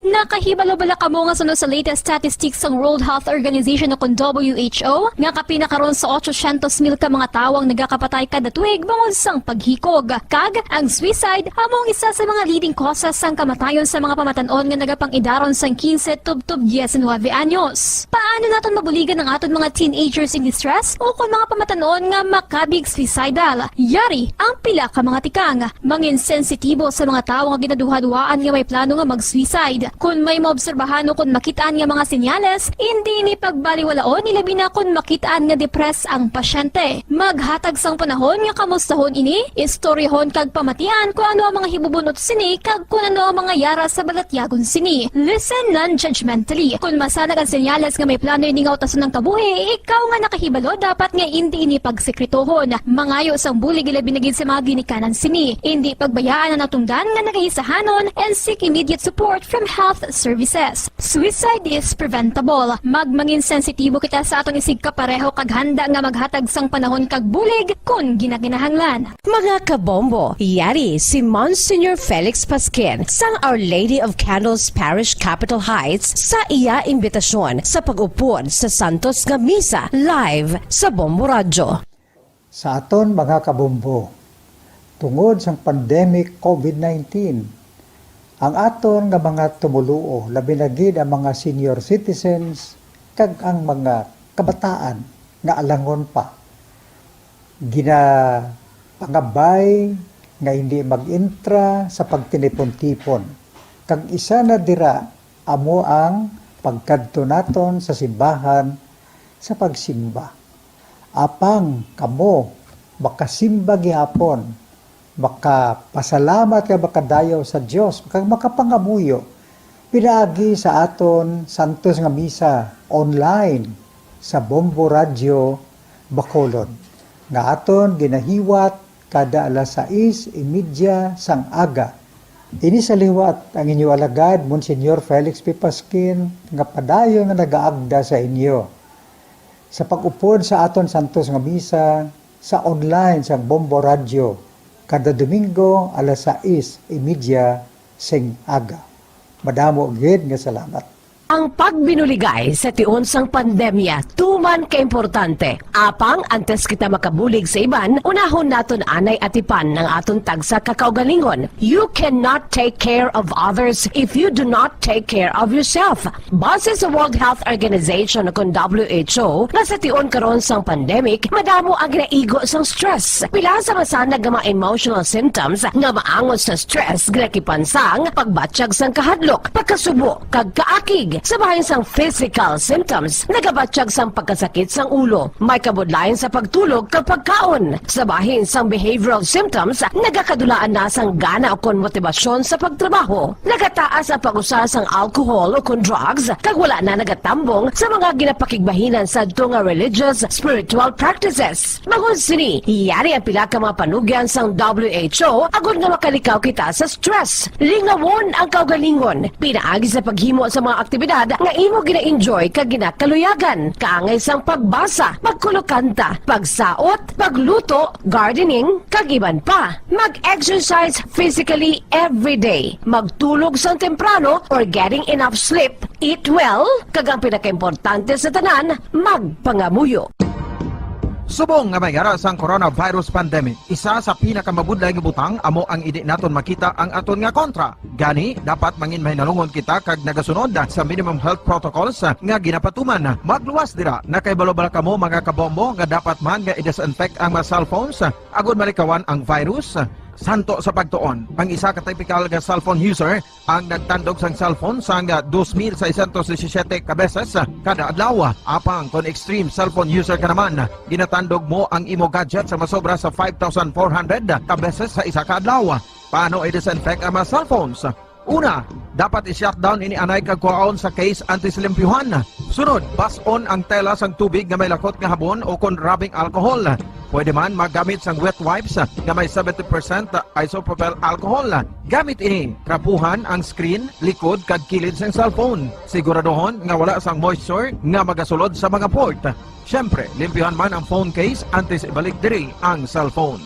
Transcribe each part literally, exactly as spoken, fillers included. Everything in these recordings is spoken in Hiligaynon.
Nakahibalo bala kamo nga suno sa latest statistics sang World Health Organization o kon W H O, nga kapin na karon sa otsosyentos mil ka mga tawo ang nagakapatay kada tuig bangod sang paghikog? Kag ang suicide amo ang isa sa mga leading causes sang kamatayon sa mga pamatan-on nga nagapang-idaron sang quince tubtob diecinuebe anyos. Paano naton mabuligan ang aton mga teenagers in distress o kon mga pamatan-on nga makabig suicidal? Yari ang pila ka mga tikang. Mangin sensitibo sa mga tawo nga ginaduhaduhaan nga may plano nga mag-suicide. Kon may maobserbahan o kon makit-an nga mga senyales, indi ini pagbaliwalaon, ilabi na kon makit-an nga depressed ang pasyente. Maghatag sang panahon nga kamustahon ini, istoryahon kag pamatian kon ano ang mga hibubunot sini kag kon ano ang mga yara sa balatyagon sini. Listen non-judgmentally. Kon masanag ang senyales nga may plano ini nga utason ang kabuhi, ikaw nga nakahibalo, dapat nga indi ini pagsekretohon. Mangayo sang bulig, ilabi na gid sa mga ginikanan sini. Indi pagbayaan ang natungdan nga nagaisahanon, and seek immediate support from health services. Suicide is preventable. Magmangin sensitibo kita sa aton isigkapareho kag handa nga maghatag sang panahon kag bulig kon ginakinahanglan. Mga kabombo, yari si Monsignor Felix Pasquin sang Our Lady of Candles Parish, Capitol Heights, sa iya imbitasyon sa pag-upod sa santos nga misa live sa Bombo Radyo. Sa aton mga kabombo, tungod sang pandemic COVID nineteen, ang aton nga mga tumoluo, labi na gid ang mga senior citizens kag ang mga kabataan nga alangon pa, ginapangabay nga hindi mag-intra sa pagtinipon-tipon, kag isa na dira amo ang pagkadto naton sa simbahan sa pagsimba. Apang kamo makasimba gihapon, makapasalamat kag makadayaw sa Dios, kag makapangamuyo pinaagi sa aton santos nga misa online sa Bombo Radyo Bacolod, nga aton ginahiwat kada alas sais y media sang aga. Ini sa liwat ang inyo alagad, Monsignor Felix P. Pasquin, nga padayon nga nagaagda sa inyo sa pag-upod sa aton santos nga misa sa online sang Bombo Radyo kada Domingo alas sais y media sing aga. Madamo gid nga salamat. Ang pagbinuligay sa tion sang pandemya tuman kaimportante. Apang antes kita makabulig sa iban, unahon naton anay atipan ang aton tagsa ka kaugalingon. You cannot take care of others if you do not take care of yourself. Base sa World Health Organization, kon W H O, nga sa tion karon sang pandemic, madamo ang ginaigo sang stress. Pila sa masanag nga mga emotional symptoms nga maangot sa stress ginakipan sang pagbatyag sang kahadlok, pagkasubo, kag kaakig. Sa bahin sang physical symptoms, nagabatyag sang pagkasakit sang ulo, may kabudlayan sa pagtulog kag pagkaon. Sa bahin sang behavioral symptoms, nagakadulaan na sang gana ukon motibasyon sa pagtrabaho. Nagataas ang pag-usa sang alcohol ukon drugs, kag wala na nagatambong sa mga ginapakigbahinan sadto nga religious, spiritual practices. Bangod sini, yari ang pila ka mga panugyan sang W H O agod nga makalikaw kita sa stress. Lingawon ang kaugalingon. Pinaagi sa paghimo sa mga aktibidad nga imo gina-enjoy kag ginakaluyagan, kaangay sang pagbasa, pagkulokanta, pagsaot, pagluto, gardening, kag iban pa. Mag-exercise physically every day. Magtulog sang temprano or getting enough sleep. Eat well, kag ang pinakaimportante sa tanan, magpangamuyo. Subong nga may yara sang coronavirus pandemic, isa sa pinakamabudlay nga butang amo ang indi naton makita ang aton nga kontra. Gani, dapat mangin mahinalungon kita kag nagasunod sa minimum health protocols nga ginapatuman. Magluwas dira, nakahibalo bala kamo, mga kabombo, nga dapat man nga i-disinfect ang mga cellphones agod malikawan ang virus? Santo sa pagtuon, ang isa ka typical nga cellphone user ang nagtandog sang cellphone sang dos mil seiscientos disisiete ka beses kada adlaw. Apang kon extreme cellphone user ka naman, ginatandog mo ang imo gadget sa masobra sa five thousand four hundred ka beses sa isa ka adlaw. Paano i-disinfect ang mga cellphones? Una, dapat i-shutdown ini anay kag kuhaon sa case antes limpyuhan. Sunod, bas-on ang tela sang tubig nga may lakot nga habon o kon rubbing alcohol. Pwede man maggamit sang wet wipes nga may seventy percent isopropyl alcohol. Gamit ini, trapuhan ang screen, likod, kag kilid sang cellphone. Siguraduhon nga wala sang moisture nga magasulod sa mga port. Siyempre, limpyuhan man ang phone case antes ibalik diri ang cellphone.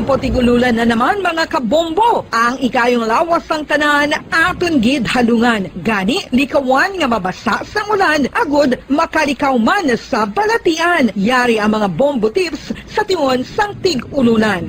Putig-ululan na naman, mga kabombo. Ang ikayong lawas sang tanan aton gid halungan. Gani, likawan nga mabasa sang ulan agud makalikaw man sa balatian. Yari ang mga bombo tips sa tion sang tig-ululan.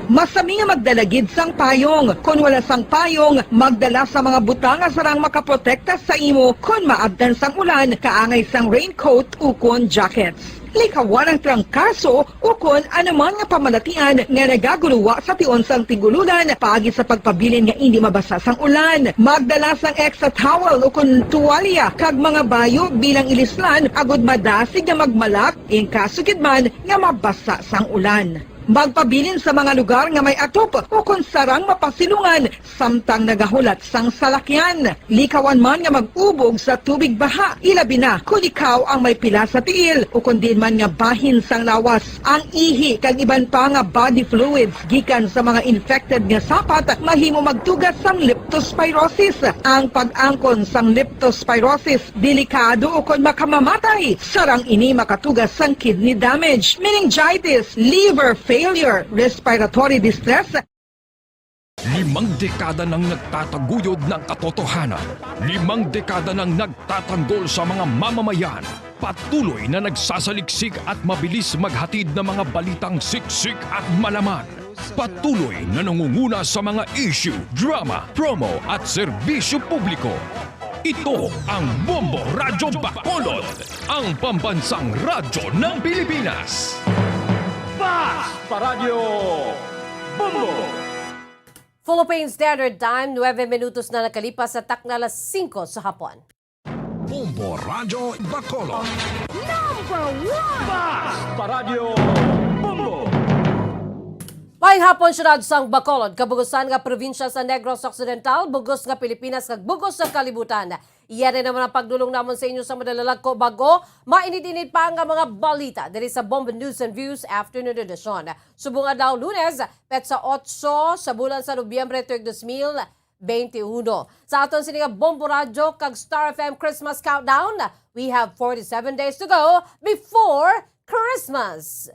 Masami nga magdala gid sang payong. Kon wala sang payong, magdala sa mga butang nga sarang makaprotekta sa imo kon maabtan sang ulan, kaangay sang raincoat ukon jackets. Likawan ang trangkaso ukon anuman nga pamalatian nga nagaguluwa sa tion sang tig-ululan paagi sa pagpabilin nga indi mabasa sang ulan. Magdala sang extra towel ukon tuwalya kag mga bayo bilang ilislan agud madasig nga magmalak in kaso gid man nga mabasa sang ulan. Magpabilin sa mga lugar nga may atop ukon sarang mapasilungan samtang nagahulat sang salakyan. Likawan man nga mag-ubog sa tubig baha, ilabi na kon ikaw ang may pila sa tiil ukon diin man nga bahin sang lawas. Ang ihi kag iban pa nga body fluids gikan sa mga infected nga sapat mahimo magtuga sang leptospirosis. Ang pag-angkon sang leptospirosis delikado ukon makamamatay. Sarang ini makatuga sang kidney damage, meningitis, liver failure, respiratory distress, Limang dekada nang nagtataguyod ng katotohanan. Limang dekada nang nagtatanggol sa mga mamamayan. Patuloy na nagsasaliksik at mabilis maghatid ng mga balitang siksik at malaman. Patuloy na nangunguna sa mga issue, drama, promo at serbisyo publiko. Ito ang Bombo Radyo Bacolod, ang pambansang radyo ng Pilipinas. Fast Paradyo Bombo! Philippine Standard Time, nuebe minutos na nakalipas sa takna alas singko sa hapon. Bombo Radyo Bacolod. Number one! Fast Paradyo Bombo! Maayong hapon, siyudad sang Bacolod, kabugusan nga probinsya sa Negros Occidental, bugos nga Pilipinas, kag bugos sa kalibutan. Iya na naman ang pagdulong namon sa inyo sa madalalag ko bago mainit-init pa nga mga balita diri sa Bombo News and Views Afternoon Edition. Subong adlaw Lunes, petsa otso sa bulan sa Nobyembre, tuig dos mil benti uno. Sa aton sini nga Bombo Radyo kag Star F M Christmas Countdown, we have forty-seven days to go before Christmas.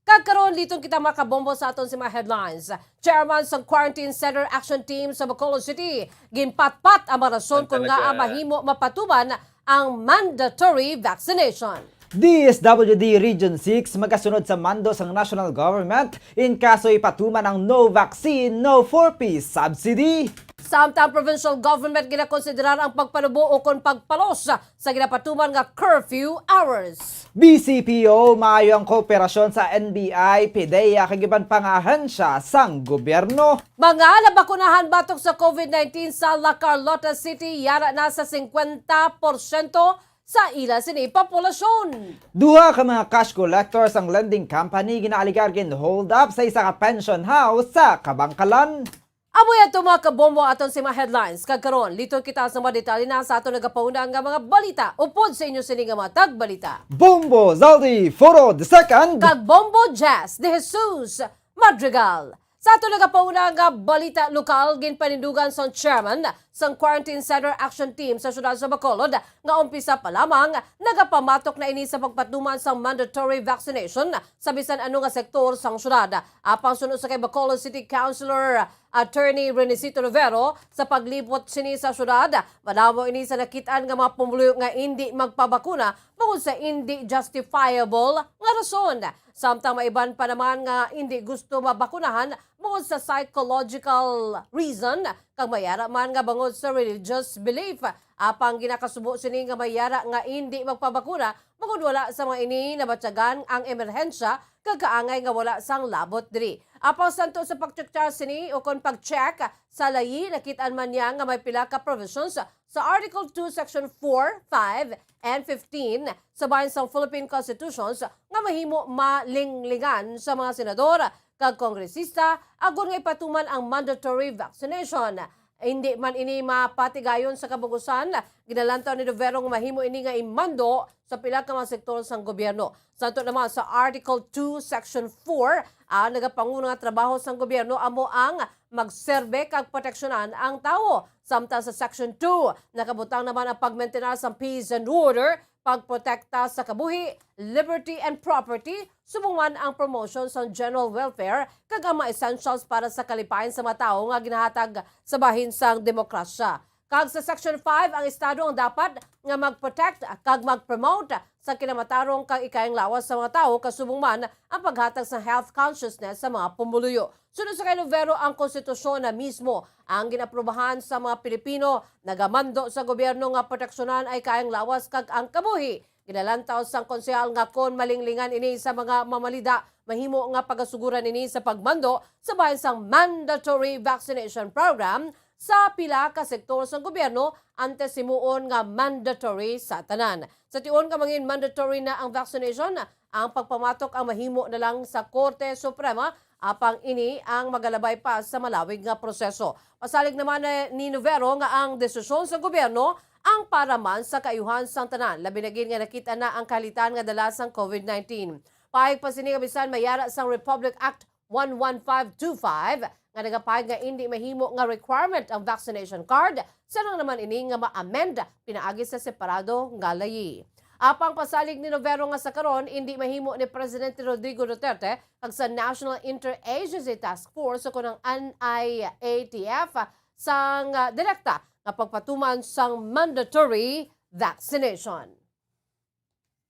Kag karon, liton kita, mga kabombo, sa aton si mga headlines. Chairman sang Quarantine Center Action Team sa Bacolod City, ginpatpat ang mga rason kung ngaa mahimo mapatuman ang mandatory vaccination. D S W D Region six magasunod sa mando sang national government in kaso ipatuman ang no vaccine, no four P subsidy. Samtang provincial government ginakonsiderar ang pagpanubo ukon pagpalos sa ginapatuman nga curfew hours. B C P O, maayo ang kooperasyon sa N B I, PDEA kag iban pa nga ahensya sang gobyerno. Mga nabakunahan batok sa COVID nineteen sa La Carlota City, yara na sa singkwenta porsyento sa ila sini populasyon. Duha ka mga cash collector sang lending company ginaaligar gin-hold up sa isa ka pension house sa Kabankalan. Amo yan to, mga kabombo, aton si mga headlines. Kag karon, liton kita sa mga detalye na sa aton nagapauna nga mga balita. Upod sa inyo sini nga mga tagbalita, Bombo Zaldi Foro the second kag Bombo Jazz de Jesus Madrigal. Sa aton nagapauna nga balita lokal, ginpanindugan sang chairman sang Quarantine Center Action Team sa siyudad sa Bacolod nga umpisa pa lamang nagapamatok na ini sa pagpatuman sang mandatory vaccination sa bisan ano nga sektor sang siyudad. Apang suno sa kay Bacolod City Councilor Attorney Renesito Luvero, sa paglibot sini sa siyudad, madamo ini sa nakit-an nga mga pumuluyo nga indi magpabakuna bangod sa indi justifiable nga rason. Samtang may iban pa naman nga indi gusto mabakunahan bangod sa psychological reason, kag may ara man nga bangod sa religious belief. Apang ginakasubo sini nga may ara nga indi magpabakuna bangod wala sa mga ini nabatyagan ang emerhensya kag kaangay nga wala sang labot diri. Apang santo sa pagtsuktsa sini ukon pag-check sa layi, nakit-an man niya nga may pila ka provisions sa Article two, Section four, five, and fifteen sa bahin sang Philippine Constitutions nga mahimo malinglingan sa mga senador kag kongresista agod nga ipatuman ang mandatory vaccination. Indi man ini mapatigayon sa kabugusan. Ginalantaw ni Luvero nga mahimo ini nga imando sa pila ka mga sektor sang gobyerno. Santo naman sa Article two, Section four, ang nagapanguna nga trabaho sang gobyerno amo ang magserbe kag proteksyonan ang tawo. Samtang sa Section two, nakabutang naman ang pagmentenar sang peace and order pagprotekta sa kabuhi, liberty, and property, subong man ang promotion sa general welfare kag ang mga essentials para sa kalipayan sa mga tawo nga ginahatag sa bahin sang demokrasya. Kag sa Section five, ang Estado ang dapat nga mag-protect kag mag-promote sa kinamatarong kag ikayang lawas sa mga tawo, kasubong man ang paghatag sa health consciousness sa mga pumuluyo. Suno sa kay Luvero, ang konstitusyon na mismo ang ginaprubahan sa mga Pilipino, nagamando sa gobyerno nga proteksyonan ang ikayang lawas kag ang kabuhi. Ginalantaw sang konsehal nga kon malinglingan ini sa mga mamalida, mahimo nga pagasuguran ini sa pagmando sa bahin sang mandatory vaccination program sa pila ka sektor sang gobyerno antes himuon nga mandatory sa tanan. Sa tion nga mangin mandatory na ang vaccination, ang pagpamatok ang mahimo na lang sa Korte Suprema, apang ini ang magalabay pa sa malawig nga proseso. Pasalig naman ni Novero nga ang desisyon sa gobyerno ang para man sa kaayuhan sang tanan, labi na gid nga nakita na ang kahalitan nga dala sang COVID nineteen. Pahayag pa sini nga bisan may yara sang Republic Act one one five two five nga nagapahayag nga indi mahimo nga requirement ang vaccination card, sarang naman ini nga ma-amend pinaagi sa separado nga layi. Apang pasalig ni Novero nga sa karon, indi mahimo ni Presidente Rodrigo Duterte kag sa National Interagency Task Force o kon ang N I A T F sang, ah, direkta nga pagpatuman sang mandatory vaccination.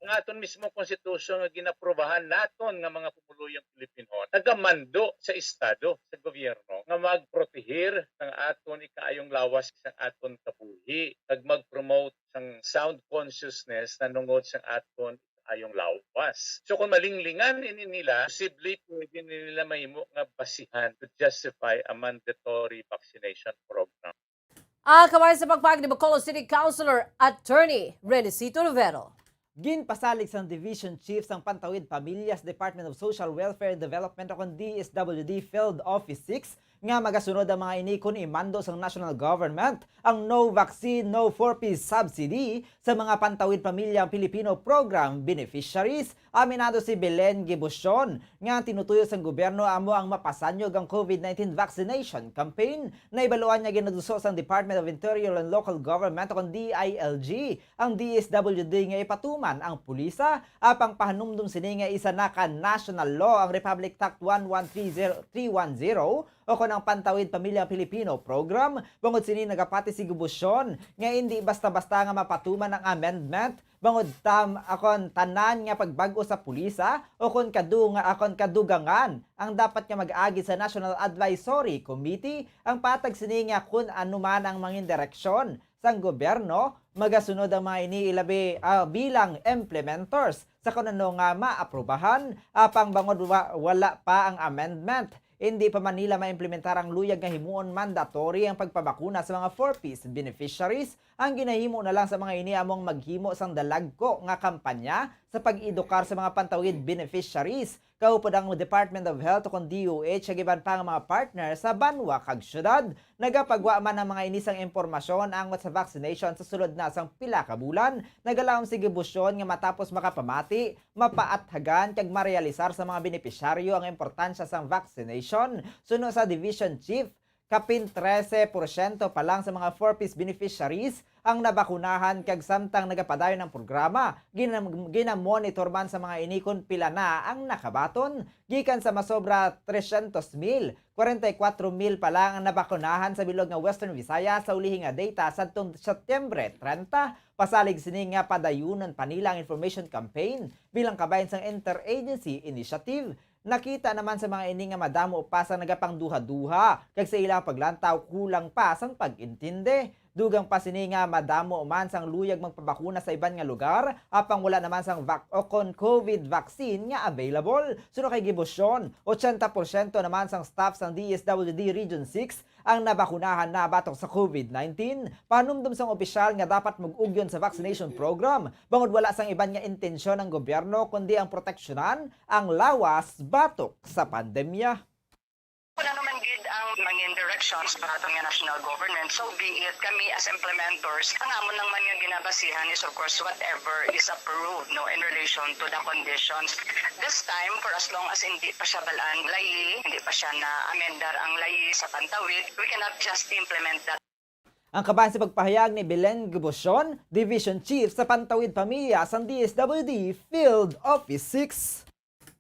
Ang aton mismo konstitusyon nga ginaprobahan naton nga mga pumuluyong Pilipino nagamando sa Estado, sa gobyerno, nga magprotehir sang aton ikaayong lawas, sang aton kabuhi, kag mag-promote sang sound consciousness nanungod sang aton ikaayong lawas. So, kung malinglingan ini nila, posible pwede nila mahimo nga basihan to justify a mandatory vaccination program. Ah, kabay sa pagpahayag ni Bacolod City Councilor Attorney Renicito Rivero. Ginpasalig sang Division Chief sang Pantawid Pamilya sa Department of Social Welfare and Development o kon D S W D Field Office six nga magasunod ang mga ini kon imando sang national government ang No Vaccine, No four Ps Subsidy sa mga Pantawid Pamilya ang Pilipino Program beneficiaries. Aminado si Belen Gibucion nga ang tinutuyo sang gobyerno amo ang mapasanyog ang COVID nineteen vaccination campaign. Naibaluan nga ginaduso sang Department of Interior and Local Government o kon D I L G ang D S W D nga ipatuman ang pulisa, apang pahanumdom sini nga isa na ka national law ang Republic Act one one three zero, three one zero o kon ang Pantawid Pamilya Pilipino Program. Bangod sini, nagapati si Gibucion nga indi basta-basta nga mapatuman ang amendment bangod tam akon tanan nga pagbag-o sa pulisa o kon kadunga akon kadugangan ang dapat nga mag-agi sa National Advisory Committee ang patag sini nga kun ano man ang mangin direksyon sang gobyerno, magasunod ang mga ini ilabi, ah, bilang implementers sa kun ano nga maaprubahan, apang bangod wa-, wala pa ang amendment. Hindi pa man nila maimplementar ang luyag nga himuon mandatory ang pagpabakuna sa mga four Ps beneficiaries. Ang ginahimo na lang sa mga ini amo ang maghimo sang dalagko nga kampanya sa pag-edukar sa mga Pantawid beneficiaries. Kaupod ang Department of Health o kon D O H kag iban pa nga mga partner sa banwa kag syudad. Nagapagwa man ang mga ini sang impormasyon angot sa vaccination sa sulod na sang pila ka bulan. Nagalaom si Gibucion nga matapos makapamati, mapaathagan kag marealisar sa mga benepisyaryo ang importansya sang vaccination. Suno sa Division Chief, kapin trese porsyento pa lang sa mga four Ps beneficiaries ang nabakunahan, kag samtang nagapadayon ang programa, gina-, ginamonitor man sa mga ini kon pila na ang nakabaton. Gikan sa masobra tresyentos mil, kwarenta y kuwatro mil pa lang ang nabakunahan sa bilog nga Western Visayas sa ulihi nga data sadtong Setyembre trenta. Pasalig sini nga padayunon pa nila ang information campaign bilang kabahin sang interagency initiative. Nakita naman sa mga ini nga madamo pa sang nagapangduha-duha, kag sa ilang paglantaw, kulang pa sang pag-intindi. Dugang pa sini nga madamo man sang luyag magpabakuna sa iban nga lugar, apang wala naman sang vac-, o kon COVID vaccine nga available. Suno kay Gibucion, ochenta porsyento naman sang staff sang D S W D Region six ang nabakunahan na batok sa COVID nineteen. Panumdom sang opisyal nga dapat mag-ugyon sa vaccination program, bangod wala sang iban nga intensyon ang gobyerno, kundi ang proteksyonan ang lawas batok sa pandemya. Kung ano man gid ang mangin directions sa aton nga national government, so be it. Kami as implementors, ang amon lang man nga ginabasihan is, of course, whatever is approved, no, in relation to the conditions. This time, for as long as hindi pa siya balaan layi, hindi pa siya na-amendar ang layi sa Pantawid, we cannot just implement that. Ang kabahin sa pagpahayag ni Belen Gubucion, Division Chief sa Pantawid Pamilya sang D S W D Field Office six.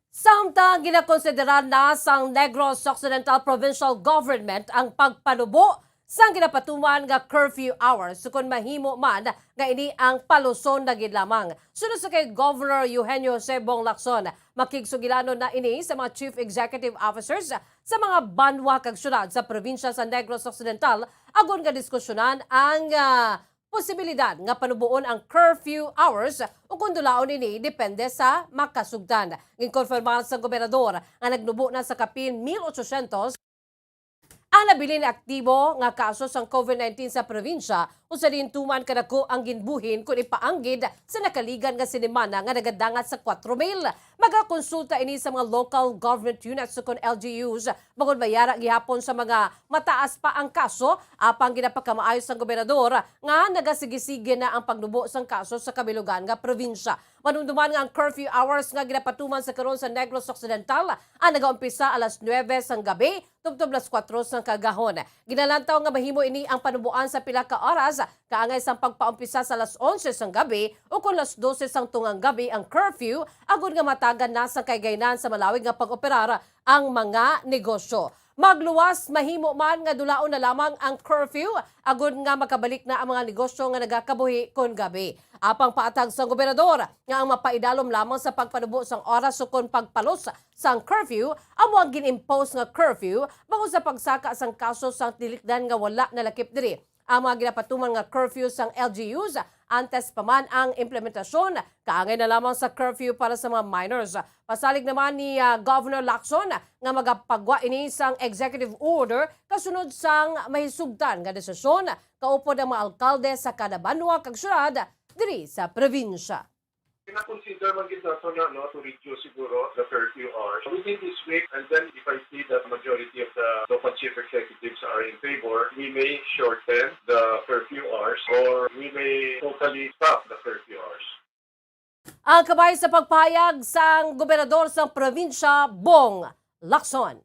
Samtang ginakonsidera na sang Negros Occidental Provincial Government ang pagpanubo sang ginapatuman nga curfew hours, kon mahimo man nga ini ang paluson na gid lamang. Suno sa kay Governor Eugenio Jose Bong Lacson, makigsugilanon na ini sa mga chief executive officers sa mga banwa kag syudad sa probinsya sa Negros Occidental, agod nga diskusyonan ang, ah, posibilidad nga panubuon ang curfew hours o kon dulaon ini depende sa makasugtan. Ginkonfirmar sa gobernador nga nagnubo na sa kapin mil ochocientos ang nabilin nga aktibo nga kaso sang COVID nineteen sa probinsya, usa din tuman kadako ang ginbuhin kon ipaanggid sa nakaligan nga sinimana nga nagadangat sa kwatro mil. Magakonsulta ini sa mga local government units ukon L G Us, bangod mayara gihapon sa mga mataas pa ang kaso, apang ginapakamaayo sang gobernador nga nagasigi-sige na ang pagnubo sang kaso sa kabilugan nga probinsya. Manumduman nga ang curfew hours nga ginapatuman sa karon sa Negros Occidental ang nagaumpisa alas nuebe sang gabi tubtob las kuwatro sang kaagahon. Ginalantaw nga mahimo ini ang panuboan sa pila ka oras, kaangay sang pagpaumpisa sa alas onse sang gabi ukon las dose sang tungang gabi ang curfew, agod nga matagan na sang kaygaynan sa malawig nga pag-operar ang mga negosyo. Magluwas, mahimo man nga dulaon na lamang ang curfew, agod nga makabalik na ang mga negosyo nga nagakabuhi kon gabi. Apang paathag sang gobernador nga ang mapaidalom lamang sa pagpanubo sang oras ukon pagpalos sang curfew amo ang gin-impose nga curfew bangod sa pagsaka sang kaso sang tilikdan nga wala nalakip diri ang mga ginapatuman nga curfew sang L G Us antes pa man ang implementasyon, kaangay na lamang sa curfew para sa mga minors. Pasalig naman ni, ah, Governor Lacson nga magapagwa ini sang executive order kasunod sang mahisugtan nga desisyon kaupod ang mga alkalde sa kada banwa kag syudad diri sa probinsya. Kina-consider man gid nato na, no, to reduce siguro the curfew hours within this week, and then if I see that majority of the local chief executives are in favor, we may shorten the curfew hours or we may totally stop the curfew hours. Ang kabahin sa pagpahayag sang gobernador sang probinsya, Bong Lacson.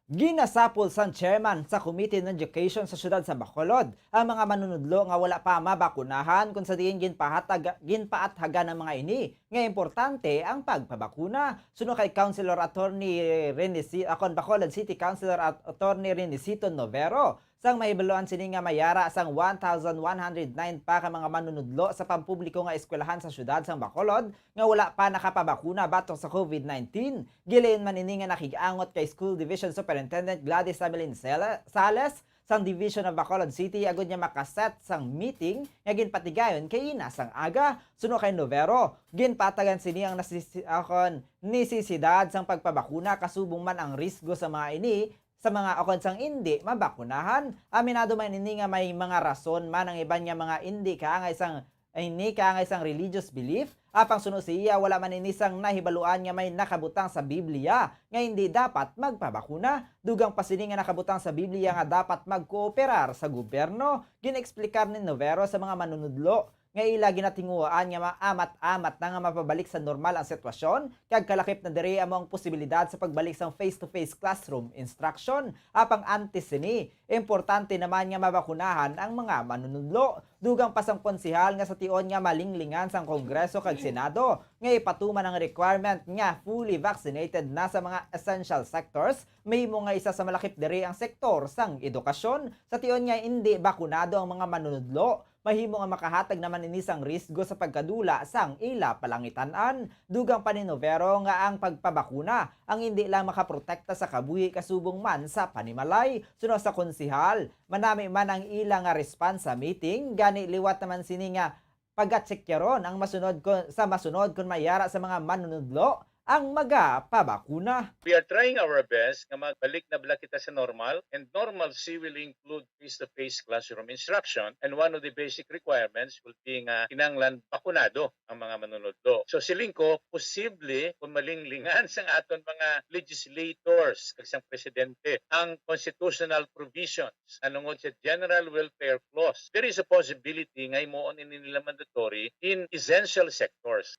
Ginasapol sang chairman sa Committee on Education sa siyudad sa Bacolod ang mga manunudlo nga wala pa mabakunahan, kung sa diin ginpahatag, ginpaathagan ang mga ini nga importante ang pagpabakuna. Suno kay Councilor Attorney Rene Si-, akon, Bacolod City Councilor At-, Attorney Renesito Novero, sang mahibaluan sini nga mayara sang one thousand one hundred nine pa ka mga manunudlo sa pampubliko nga eskwelahan sa siyudad sang Bacolod nga wala pa nakapabakuna batok sa COVID nineteen. Gilayon man ini nga nakig-angot kay School Division Superintendent Gladys Samelin Sela-, Sales sang Division of Bacolod City agud nga makaset sang meeting nga ginpatigayon kay ina sang aga. Suno kay Novero, ginpatagan sini ang nasisi-, akon, nisisidad sang pagpabakuna kasubong man ang risgo sa mga ini sa mga akon sang indi mabakunahan. Aminado man ini nga may mga rason man ang iban nga mga indi kaangay sang, ay, ini kaangay sang religious belief. Apang suno siya, wala man ini sang nahibaluan nga may nakabutang sa Biblia nga hindi dapat magpabakuna. Dugang pa sini nga nakabutang sa Biblia nga dapat magkooperar sa gobyerno. Gin-eksplikar ni Novero sa mga manunudlo nga ila ginatinguhaan nga maamat-amat na nga mapabalik sa normal ang sitwasyon, kag kalakip na diri amo ang posibilidad sa pagbalik sang face-to-face classroom instruction. Apang antes sini, importante naman nga mabakunahan ang mga manunudlo. Dugang pa sang konsehal nga sa tion nga malinglingan sang Kongreso kag Senado nga ipatuman ang requirement nga fully vaccinated na sa mga essential sectors, mahimo nga isa sa malakip diri ang sektor sang edukasyon. Sa tion nga indi bakunado ang mga manunudlo, mahimo nga makahatag naman ini sang risgo sa pagkadula sang ila palangitan-an. Dugang pa ni Novero nga ang pagpabakuna ang indi lang makaprotekta sa kabuhi kasubong man sa panimalay. Suno sa konsehal, manami man ang ila nga response sa meeting, gani liwat naman sini nga pagatsikyaron ang masunod kon, sa masunod kon mayara sa mga manunudlo ang magapabakuna. We are trying our best nga magbalik na bala kita sa normal, and normalcy will include face-to-face classroom instruction, and one of the basic requirements will be nga kinahanglan bakunado ang mga manunudlo. So, siling ko, posible kung malinglingan sang aton mga legislators kag sang presidente ang constitutional provisions nanungod sa General Welfare Clause, there is a possibility nga himuon ini nila mandatory in essential sectors.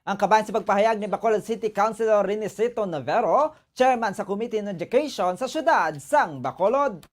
Ang kabahin sa pagpahayag ni Bacolod City Councilor Renesito Navero, chairman sa Committee on Education sa siyudad sang Bacolod.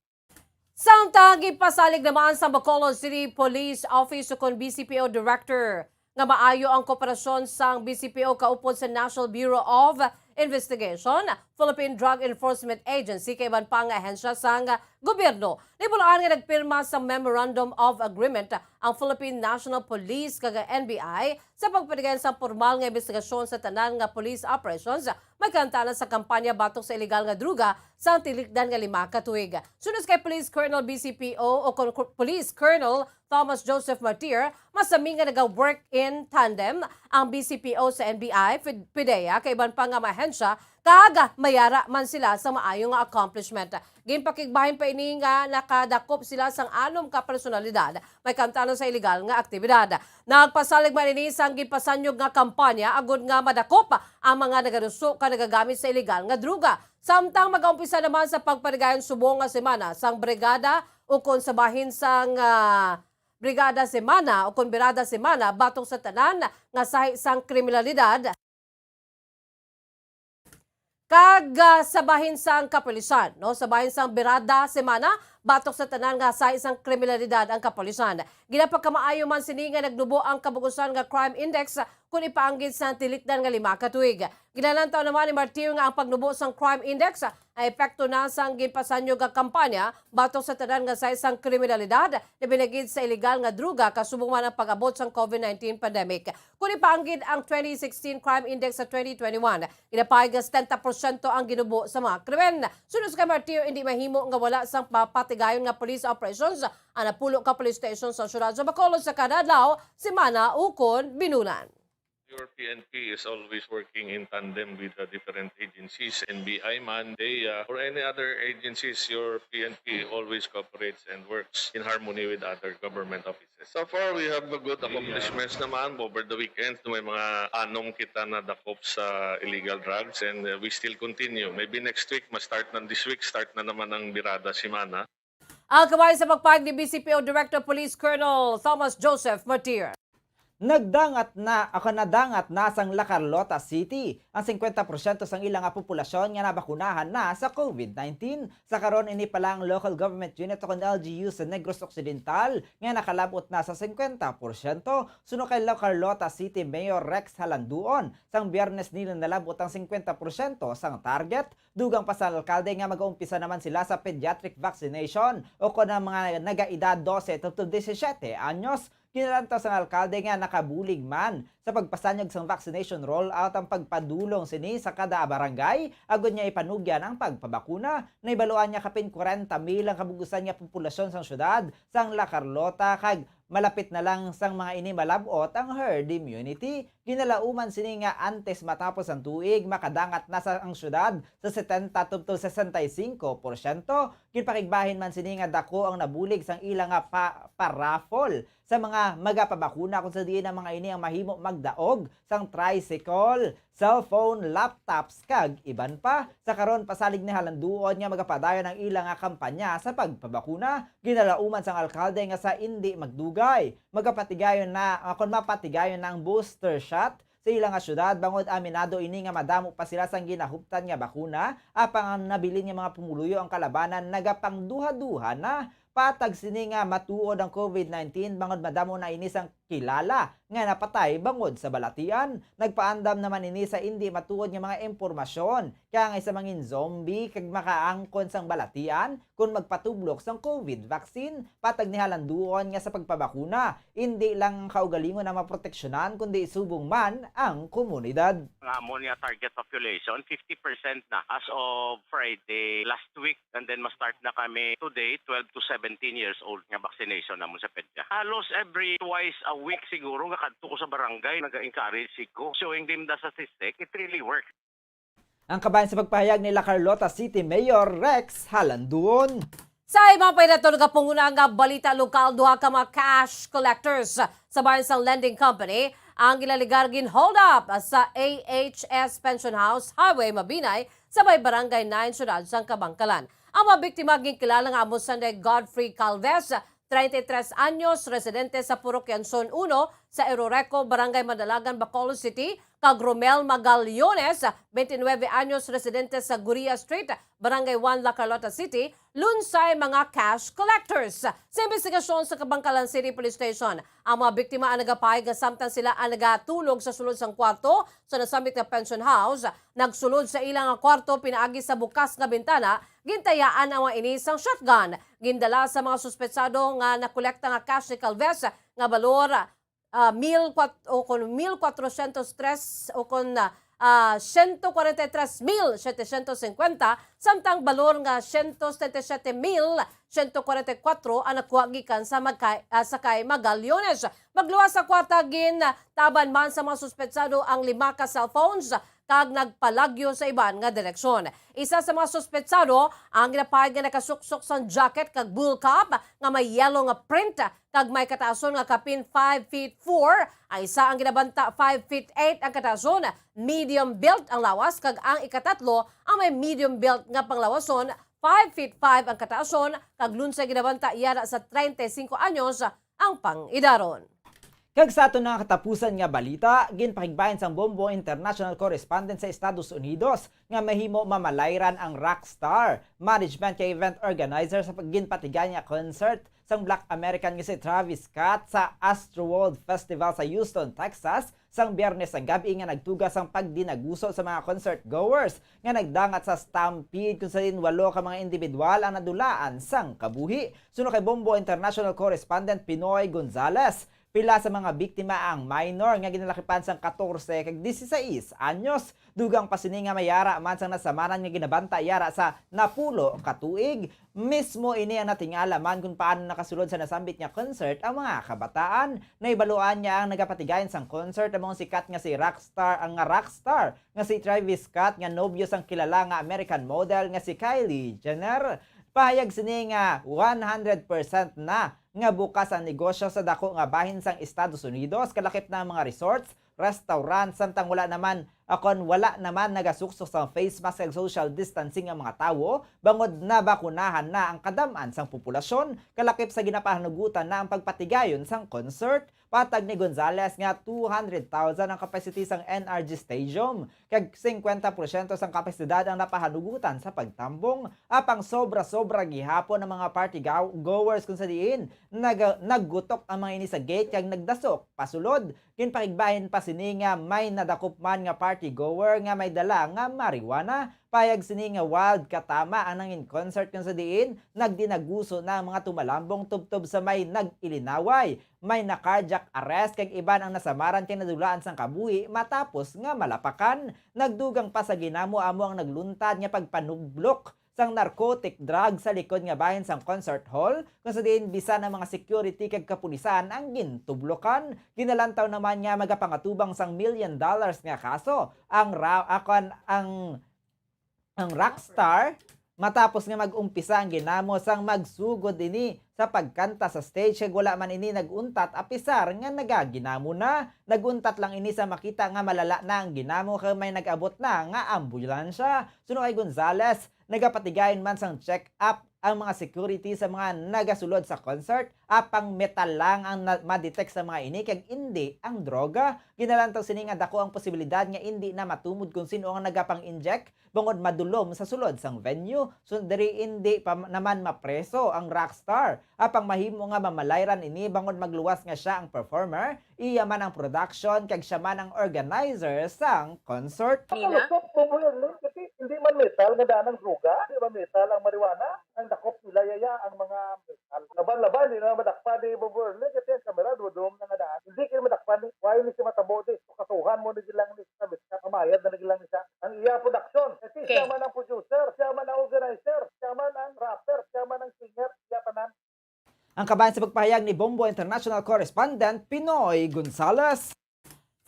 Samtang gipasalig naman sa Bacolod City Police Office ukon B C P O Director nga maayo ang kooperasyon sang B C P O kaupod sa National Bureau of Investigation, Philippine Drug Enforcement Agency, kag iban pa nga ahensya sang gobyerno. Nabal-an nga nagpirma sa Memorandum of Agreement ang Philippine National Police kag N B I sa pagpatigayon sang pormal nga imbestigasyon sa tanan nga police operations, may kaangtanan sa kampanya batok sa iligal nga druga sang tilikdan nga lima ka tuig. Suno kay Police Colonel B C P O o kon Police Colonel Thomas Joseph Martir, masami nga naga-work in tandem ang B C P O sa N B I, Fid-, PDEA, kag iban pa nga mga ahensya, kag mayara man sila sa maayo nga accomplishment. Ginpakigbahin pa ini nga nakadakop sila sang anom ka personalidad may kaangtanan sa iligal nga aktibidad. Nagpasalig man ini sang ginpasanyog nga kampanya agod nga madakop ang mga nagaduso kag nagagamit sa iligal nga druga. Samtang magaumpisa naman sa pagpatigayon subong nga semana sang Brigada ukon sa bahin sang, ah, Brigada Semana ukon Birada Semana batok sa tanan nga sahi sang kriminalidad kag, ah, sa bahin sang kapulisan, no? Sa bahin sang Birada Semana batok sa tanan nga sahi sang kriminalidad ang kapulisan. Ginapagkamaayo man sini nga nagnubo ang kabug-usan nga crime index kon ipaanggid sa tilikdan nga lima ka tuig. Ginalantaw naman ni Martir nga ang pagnubo sang crime index ang epekto na sang ginpasanyog nga kampanya batok sa tanan nga sahi sang kriminalidad, labi na gid sa iligal nga druga, kasubong man ang pag-abot sang COVID nineteen pandemic. Kon ipaanggid ang twenty sixteen crime index sa twenty twenty-one, ginapahayag nga setenta porsyento ang ginubo sa mga krimen. Suno kay Martir, indi mahimo nga wala sang papatigayon nga police operations ang napulo ka police station sa siyudad sa Bacolod sa kada adlaw, semana, ukon binulan. Your P N P is always working in tandem with the different agencies, N B I man, DEA, or any other agencies. Your P N P always cooperates and works in harmony with other government offices. So far, we have a good accomplishments naman. Over the weekend, may mga anom kita nadakop sa illegal drugs, and, uh, we still continue. Maybe next week, ma-start na, this week, start na naman ang Birada Semana. Ang kabahin sa pagpahayag ni B C P O Director Police Colonel Thomas Joseph Martir. Nagdangat na, ako, nadangat na sang La Carlota City ang singkwenta porsyento sang ila nga populasyon nga nabakunahan na sa COVID nineteen. Sa karon, ini pa lang local government unit o kon L G U sa Negros Occidental nga nakalab-ot na sa singkwenta porsyento. Suno kay La Carlota City Mayor Rex Halanduon, sang Biyernes nila nalab-ot ang singkwenta porsyento sang target. Dugang pa sa alkalde nga mag-umpisa naman sila sa pediatric vaccination o kon ang mga nagaedad dose tubtob disisiete anyos. Ginalantaw sang alkalde nga nakabulig man sa pagpasanyog sang vaccination rollout ang pagpadulong sini sa kada barangay agod nga ipanugyan ang pagpabakuna. Nahibaluan nga kapin kwarenta mil ang kabug-usan nga populasyon sang siyudad sang La Carlota kag malapit na lang sang mga ini malab-ot ang herd immunity. Ginalauman sini nga antes matapos ang tuig, makadangat na sa ang siyudad sa setenta tubtob sesenta y cinco porsyento. Ginpakigbahin man sini nga dako ang nabulig sang ila nga pa-, pa-raffle sa mga magapabakuna, kung sa diin ang mga ini ang mahimo magdaog sang tricycle, cellphone, laptops, kag iban pa. Sa karon, pasalig ni Halanduon nga magapadayon ang ila nga kampanya sa pagpabakuna. Ginalauman sang alkalde nga sa indi magdugay, magapatigayon na, ah, kon mapatigayon na ang booster shot sa ila nga syudad, bangod aminado ini nga madamo pa sila sang ginahuptan nga bakuna, apang ang nabilin nga mga pumuluyo ang kalabanan nagapangduha-duha na. Patag sini nga matuod ang COVID nineteen, bangod madamo na ini sang kilala nga napatay bangod sa balatian. Nagpaandam naman ini sa indi matuod nga mga impormasyon, kay angay sa mangin zombie kag makaangkon sang balatian kon magpatublok sang COVID vaccine. Patag ni Halanduon nga sa pagpabakuna, indi lang ang kaugalingon ang maproteksyonan, kundi subong man ang komunidad. Ang amon nga target population, fifty percent na as of Friday last week. And then, ma-start na kami today, twelve to seventeen years old nga vaccination namon sa PEDYA. Halos every twice a week siguro nga kadto ko sa barangay, naga-encourage ko. Showing them the statistic, it really works. Ang kabahin sa pagpahayag ni La Carlota City Mayor Rex Halanduon. Sa iba pa nato nagapanguna nga balita lokal, duha ka mga cash collectors sa bahin sang lending company ang ginaligar gin-hold up sa A H S Pension House, Highway Mabinay, sa may Barangay nine, siyudad sang Kabankalan. Ang mga biktima ginkilala nga amo sanday Godfrey Calves, treinta y tres anyos, residente sa Purok Yanson uno sa Eroreco, Barangay Mandalagan, Bacolod City, kag Romel Magallones, twenty-nine anyos, residente sa Guria Street, Barangay one, La Carlota City, lunsay mga cash collectors. Sa imbestigasyon sa Kabangkalan City Police Station, ang mga biktima ang nagapahayag nga samtang sila ang nagatulog sa sulod sang kwarto sa nasambit nga pension house, nagsulod sa ila nga kwarto pinaagi sa bukas nga bintana, gintayaan ang mga ini sang shotgun. Gindala sa mga suspetsado nga nakolekta nga cash ni Calves nga balor, ah, mil kwat-, o kon mil kwatrosyentos tres o kon, ah, siyento kwarenta y tres mil setecientos cincuenta, samtang balor nga siyento setenta y siyete mil siyento kwarenta y kuwatro ang nakuha gikan sa magka-, ah, sa kay Magallones. Magluwas sa kwarta, gintaban man sa mga suspetsado ang lima ka cellphones kag nagpalagyo sa iban nga direksyon. Isa sa mga suspetsado ang ginapahayag nga nakasuksok sang jacket kag bull cap nga may yellow nga print kag may kataason nga kapin five feet four. Ang isa ang ginabanta five feet eight ang kataason, medium build ang lawas, kag ang ikatatlo ang may medium build nga panglawason, five feet five ang kataason, kag lunsay ginabanta yara sa treinta y cinco anyos ang pang-idaron. Kag sa aton nga katapusan nga balita, ginpakigbahin sang Bombo international correspondent sa Estados Unidos nga mahimo mamalayran ang rockstar, management kag event organizer sa pag-, ginpatigayon nga concert sang Black American nga si Travis Scott sa Astroworld Festival sa Houston, Texas, sang Biyernes sa gab-i, nga nagtuga sang pagdinaguso sa mga concert goers nga nagdangat sa stampede, kung sa diin walo ka mga indibidwal ang nadulaan sang kabuhi. Suno kay Bombo International Correspondent Pinoy Gonzales, pila sa mga biktima ang minor nga ginalakipan sang katorse kag disisais anyos. Dugang pa sini nga may yara man sang nasamaran nga ginabanta yara sa napulo ka tuig. Mismo ini ang natingala man kung paano nakasulod sa nasambit nga concert ang mga kabataan. Nahibaluan niya ang nagapatigayon sang concert, amo ang sikat nga si rockstar, ang nga rockstar nga si Travis Scott, nga nobyo sang kilala nga American model nga si Kylie Jenner. Pahayag sini nga one hundred percent na nga bukas ang negosyo sa dako nga bahin sang Estados Unidos, kalakip na ang mga resorts, restaurant, samtang wala naman, akon wala naman nagasuksok sang face mask kag social distancing ang mga tawo, bangod nabakunahan na ang kadam-an sang populasyon, kalakip sa ginapahanugutan na ang pagpatigayon sang concert. Patag ni Gonzales nga two hundred thousand ang capacity sang N R G Stadium, kag singkwenta porsyento sang kapasidad ang napahanugutan sa pagtambong. Apang sobra-sobra gihapon ang mga party go-, goers, kung sa diin nag-, naggutok ang mga ini sa gate kag nagdasok pasulod. Ginpakigbahin pa sini nga may nadakop man nga party goer nga may dala nga marijuana. Payag sini nga wild katama ang nangin concert, kung sa diin nagdinaguso na ang mga tumalambong tubtob sa may nag-ilinaway. May na-cardiac arrest kag iban ang nasamaran kay nadulaan sang kabuhi matapos nga malapakan. Nagdugang pa sa ginamo amo ang nagluntad nga pagpanublok sang narcotic drug sa likod nga bahin sang concert hall, kung sa diin bisan ang mga security kag kapulisan ang gintublokan. Ginalantaw naman nga magapangatubang sang million dollars nga kaso ang ra-, akon, ang ang rockstar, matapos nga mag-umpisa ang ginamo sang magsugod ini sa pagkanta sa stage, kag wala man ini nag-untat, apisar nga nagaginamo na. Nag-untat lang ini sa makita nga malala na ang ginamo, kag may nag-abot na nga ambulansya. Suno kay Gonzales, nagapatigayon man sang check-up ang mga security sa mga nagasulod sa concert, apang metal lang ang na-, ma-detect sa mga ini, kag indi ang droga. Ginalantaw sini nga dako ang posibilidad nga indi na matumod kung sin-o ang nagapang-inject, bangod madulom sa sulod sang venue. So, diri indi pa naman mapreso ang rockstar. Apang mahimo nga mamalayran ini bangod magluwas nga sia ang performer, iya man ang production, kag sia man ang organizer sang concert. Nina? Ang lusot mo mo yun, no? Kasi hindi man metal nga daan ang droga, hindi man metal ang marijuana. Ang dakop nila, yaya, ang mga metal. Laban-laban, di na madakpan ni Bobo Erling kasi ang kamera, dudom na nga daan. Hindi kayo madakpan ni, why ni si Matabo di? Kasuhan mo na lang ni sa Miska, mamayad na lang ni siya. Ang iya production, kasi siya Okay. man ang producer, siya man ang organizer, siya man ang rapper, siya man ang singer, siya tanan. Ang kabahin sa pagpahayag ni Bombo International Correspondent Pinoy Gonzales.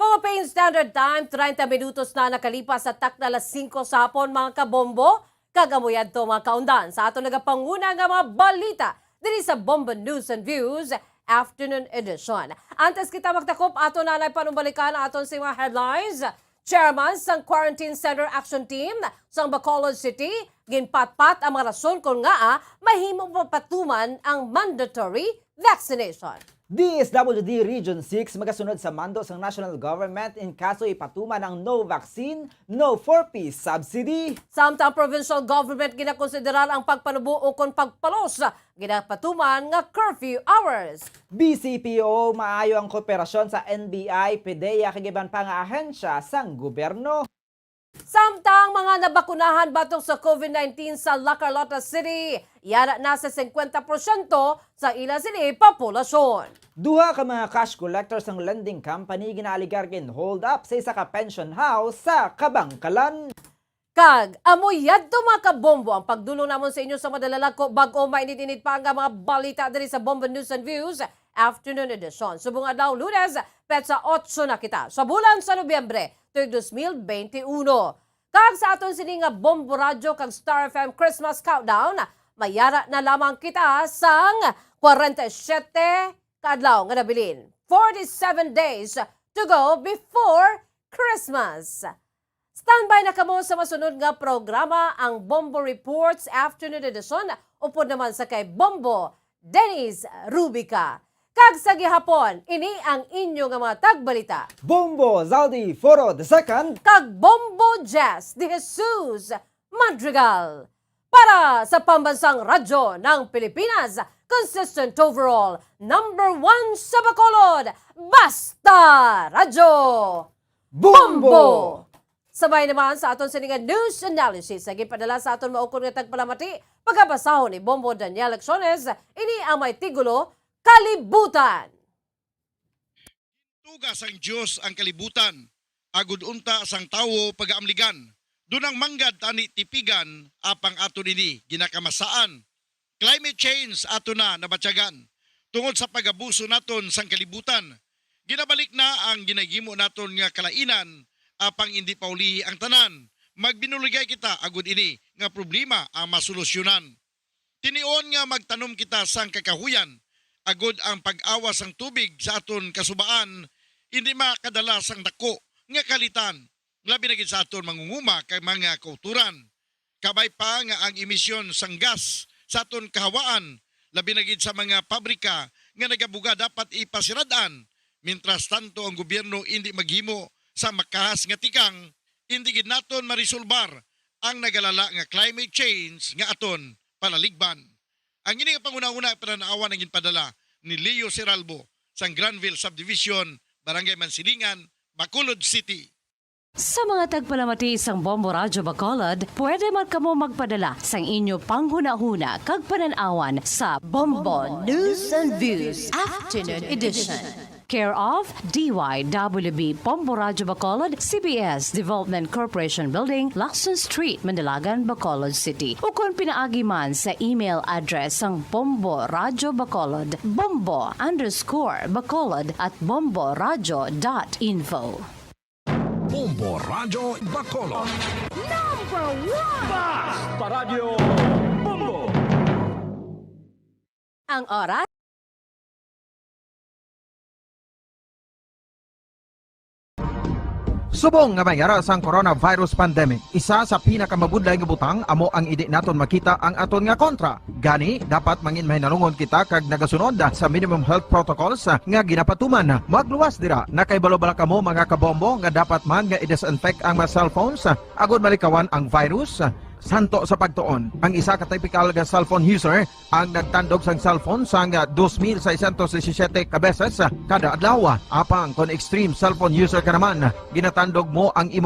Philippine Standard Time, treinta minutos na nakalipas sa takna alas singko sa hapon, mga kabombo. Kag amo yadto, mga kaundan, sa aton nagapanguna nga mga balita diri sa Bombo News and Views Afternoon Edition. Antes kita magtakop, ato na lang panumbalikan ang aton sa mga headlines. Chairman sang Quarantine Center Action Team sang Bacolod City, ginpatpat ang mga rason kon ngaa mahimo pa patuman ang mandatory vaccination. D S W D Region six magasunod sa mando sang national government in kaso ipatuman ang no vaccine, no four P subsidy. Samtang provincial government ginakonsiderar ang pagpanubo ukon pagpalos ginapatuman nga curfew hours. B C P O, maayo ang kooperasyon sa N B I, PDEA kag iban pa nga ahensya sang gobyerno. Samtang mga nabakunahan batok sa COVID nineteen sa La Carlota City, yara na sa singkwenta porsyento sa ila sini populasyon. Duha ka mga cash collector sang lending company ginaaligar gin-hold up sa isa ka pension house sa Kabangkalan. Kag amo yadto, mga kabombo, ang pagdulong namon sa inyo sa madalalako bag-o mainit-init pa nga mga balita diri sa Bombo News and Views Afternoon Edition. Subong adlaw, Lunes, petsa otso na kita sa bulan sa Nobyembre, tuig dos mil bente uno. Kag sa aton sini nga Bombo Radyo kag Star F M Christmas Countdown, mayara na lamang kita sang kwarenta y siyete ka adlaw nga nabilin. Forty-seven days to go before Christmas. Standby na kamo sa masunod nga programa, ang Bombo Reports Afternoon Edition, upod naman sa kay Bombo Dennis Rubica. Kag sa gihapon, ini ang inyo nga mga tagbalita. Bombo Zaldi Foro the second. Kag Bombo Jazz de Jesus Madrigal. Para sa Pambansang Radyo ng Pilipinas, consistent overall, number one sa Bacolod, Basta Radyo. Bombo! Sabay naman sa aton sini nga news analysis nga ginpadala sa aton maukon nga tagpalamati, pagabasahon ni Bombo Daniel Lecciones, ini ang may tigulo, Kalibutan. Tuga sang Dios ang kalibutan, agud unta sang tawo pagaamligan. Dunang manggad tani tipigan, apang aton ini ginakamasaan. Climate change ato na nabatyagan. Tungod sa pag-abuso naton sang kalibutan, ginabalik na ang ginahimo naton nga kalainan, apang indi paulihi ang tanan. Magbinuligay kita agud ini nga problema ang masolusyonan. Tinion nga magtanom kita sang kakahuyan, agud ang pag-awas sang tubig sa aton kasubaan indi makadala sang dako nga kalitan, labi na gid sa aton mangunguma kag mga kautoran. Kabay pa nga ang emisyon sang gas sa aton kahawaan, labi na gid sa mga pabrika nga nagabuga dapat ipasirad-an, mintras tanto ang gobyerno indi maghimo sa makahas nga tikang, indi gid naton marisolbar ang nagalala nga climate change nga aton palaligban. Ang ini nga panghunahuna panan-awan ang ginpadala ni Leo Seralbo sang Granville Subdivision, Barangay Mansilingan, Bacolod City. Sa mga tagpalamati sang Bombo Radyo Bacolod, pwede man kamo magpadala sang inyo panghunahuna kag panan-awan sa Bombo News and Views Afternoon Edition. Care of D Y W B Bombo Radyo Bacolod, C B S Development Corporation Building, Lacson Street, Manalagan, Bacolod City. Ukon pinaagi man sa email address sang Bombo Radyo Bacolod, bombo underscore bacolod at bomboradyo dot info. Bombo Radyo Bacolod. Number one! Basta Radyo Bombo! Ang oras. Subong nga may ara sang coronavirus pandemic, isa sa pinakamabudlay nga butang amo ang indi naton makita ang aton nga kontra. Gani, dapat mangin mahinalungon kita kag nagasunod sa minimum health protocols nga ginapatuman. Magluwas dira, nakahibalo bala kamo, mga kabombo, nga dapat man nga i-disinfect ang mga cellphones agud malikawan ang virus? Santo sa pagtuon, ang isa ka typical nga cellphone user ang nagtandog sang cellphone sang dos mil seiscientos disisiete ka beses kada adlaw. Apang kon extreme cellphone user ka naman, ginatandog mo ang imo